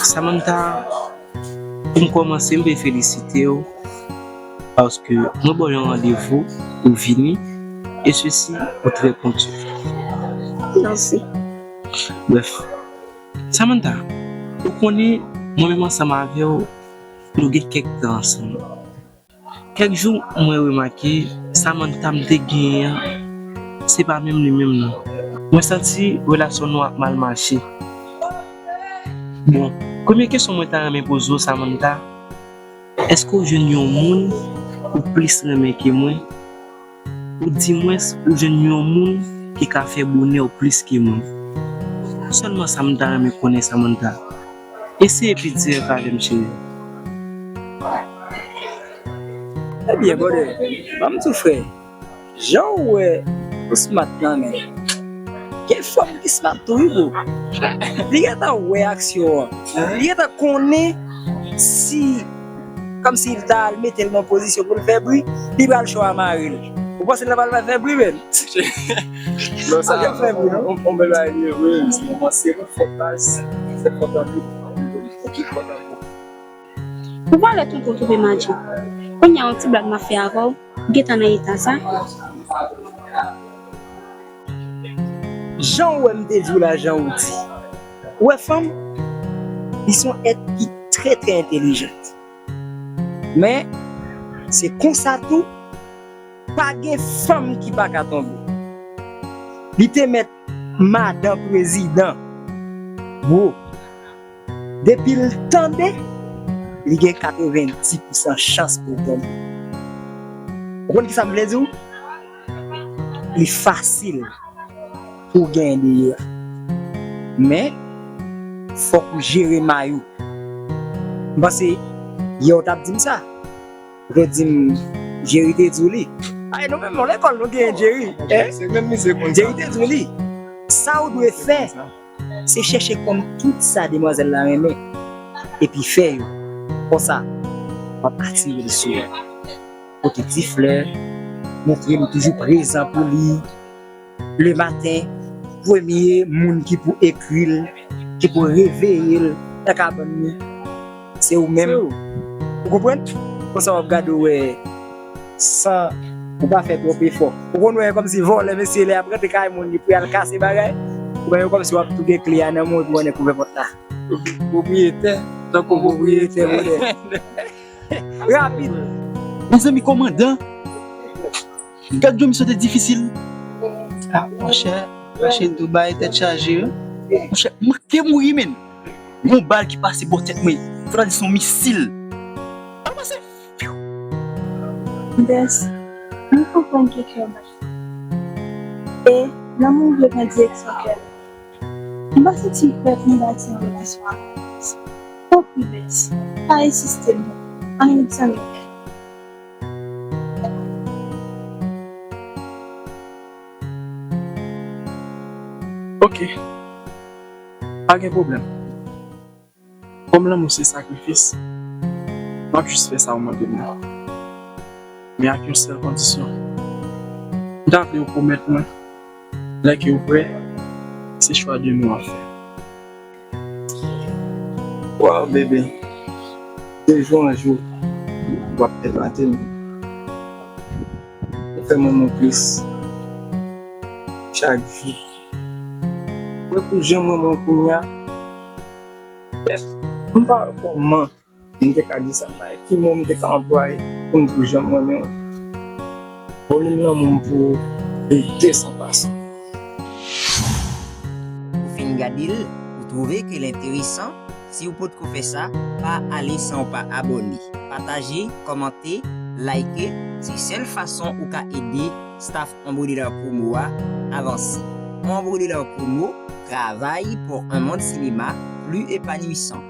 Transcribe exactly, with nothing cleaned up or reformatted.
Samantha, pou m kòmanse, m vle felisite w paske mwen ba w yon randevou, ou vini, e sesi o trè ponktyèl. Mèsi. Brèf, Samantha, ou konnen, mwen menm ansanm avè w, nou gen kèk tan ansanm. Kèk jou, mwen remake Samantha m te genyen an, se pa menm li menm non. Mwen santi relasyon nou ap mal mache. Bon, premye kesyon mwen ta renmen poze w, Samantha, èske w jwenn yon moun ou plis renmen ke mwen? Oudimwens, ou jwenn yon moun ki ka fè bonè w plis ke mwen? Sèlman sa m ta renmen konnen, Samantha. Eseye pi dirèk avè m, cheri. Ebyen, brother, ban m di w, frè, jan w wè ou smart lan, men gen fanm ki smart tou, wi, bro. Li gentan wè aksyon an. Li gentan konnen si, kòmsi l ta al mete l nan pozisyon pou l fè bri, li pral cho a mare l. Ou panse l ta pral fè bri, menm? Non, sa, fè bri, non? On, on bèl bagay li ye, wi. Se yon seri de fòt baz, se fòt anpil. Anpil fòt anpil. Ou valè tonton twouve madji. Kounye a yon ti blag m ap fè avè w, ou gentan nan eta sa. Jan w wè m te di w la, jan ou di. Ou wè fanm, li se yon èt ki trè, trè entèlijan. Men, se konsa tou, pa gen fanm ki pa ka tonbe. Li te mèt madan prezidan. Bro, depi l tande, li gen katrevendis pousan chans pou l tonbe. Ou konn kisa m vle di w? Li fasil pou w genyen dèyè a. Men, fòk ou jere may ou. M panse, yè w t ap di m sa. Ou te di m, Jerry te di w li. Ay, nou menm, nan lekòl, nou genyen Jerry. Se menm misye konn sa. Jerry te di w li. Sa ou dwe fè, se chèche konn tout sa demwazèl la renmen, epi fè yo. Konsa, w ap atire l sou ou. Pote ti flè, montre l ou toujou prezan pou li. Le maten, premye moun ki pou ekri l, ki pou reveye l nan kabann li, se ou menm. Se ou. Ou konprann? Konsa w ap gade w wè, san ou pa fè twòp efò. Ou konn wè kòmsi vòlè, mesye, lè y ap rantre kay moun, li pou y al kase bagay. Ou wè yo kòmsi w ap touke kle a nan men w epi w annik ouvè pòt la. Pwopriyetè, tankou pwopriyetè, pwopriyetè. Rapid. Mezanmi, kòmandan. Gad jan misyon te difisil. Ah, monchè, mache Dubai, tèt chaje, wi. Monchè, m manke mouri, menn. Gon bal ki pase bò tèt mwen. Fò ta di se yon misil. Bal pase, fiw. Des, m konprann ke kè w bat. E lanmou w vle pran direksyon kè l. M pa santi m prè pou m bati yon relasyon avè w. Tanpri, Bès, pa ensiste non. Ann egzamine. Ok. Pa gen pwoblèm. Kòm lanmou se sakrifis, m ap jis fè sa ou mande m nan. Men ak yon sèl kondisyon. M ta vle ou pwomèt mwen, lè ke ou prè, se chwa de nou w ap fè. Waw, bebe. De jou an jou, w ap epate m. Ou fè m renmen w plis chak jou. Ou wè pou jan m renmen w kounye a, m pa wè kòman m te ka di sa, m pa wè ki mo m te ka anplwaye pou m di w jan m renmen w. Volim lanmou m pou ou rete san fason. Ou fin gade l, ou twouve ke l enteresan? Si w potko fè sa, pa ale san w pa abòne, pataje, kòmante, like. Se sèl fason ou ka ede staff Ombre de la Promo a avanse. Ombre de la Promo, travail pour un monde cinéma plus épanouissant.